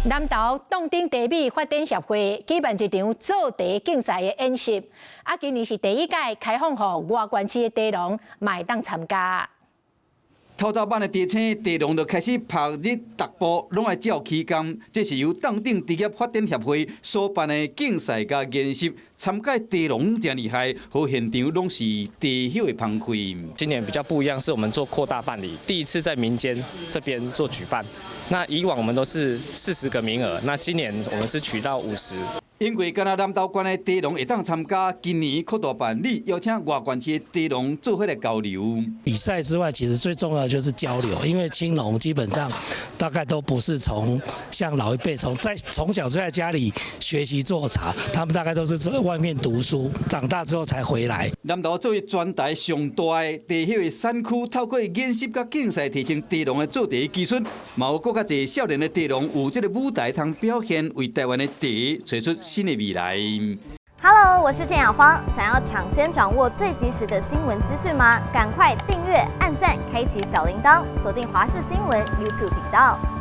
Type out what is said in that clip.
南投凍頂茶米發展協會舉辦一場做茶競賽的演習，啊，今年是第一屆開放予外縣市的茶農嘛會當參加。透早班的茶青茶農就開始曝日逐步攏愛照起工。這是由凍頂茶葉發展協會所辦的競賽佮研習，參加茶農誠厲害，予現場攏是茶葉的芳氣。今年比較不一樣，是我們做擴大辦理，第一次在民間這邊做舉辦。那以往我們都是40個名額，那今年我們是取到50。因為干焦南投縣的茶農會當參加，今年擴大辦理，邀請外縣市的茶農做伙來交流。比賽之外，其實最重要的就是交流，因為青農基本上大概都不是從像老一輩從小就在家裡學習做茶，他們大概都是在外面讀書，長大之後才回來。南投作為全台上大的茶葉的產區，透過研習佮競賽提升茶農的做茶技術，嘛有閣較濟少年的茶農有這个舞台通表現，為台灣的茶揣出新的未來。 Hello，我是鄭雅芳。想要搶先掌握最及時的新聞資訊嗎？趕快訂閱、按讚、開啟小鈴鐺，鎖定華視新聞 YouTube 頻道。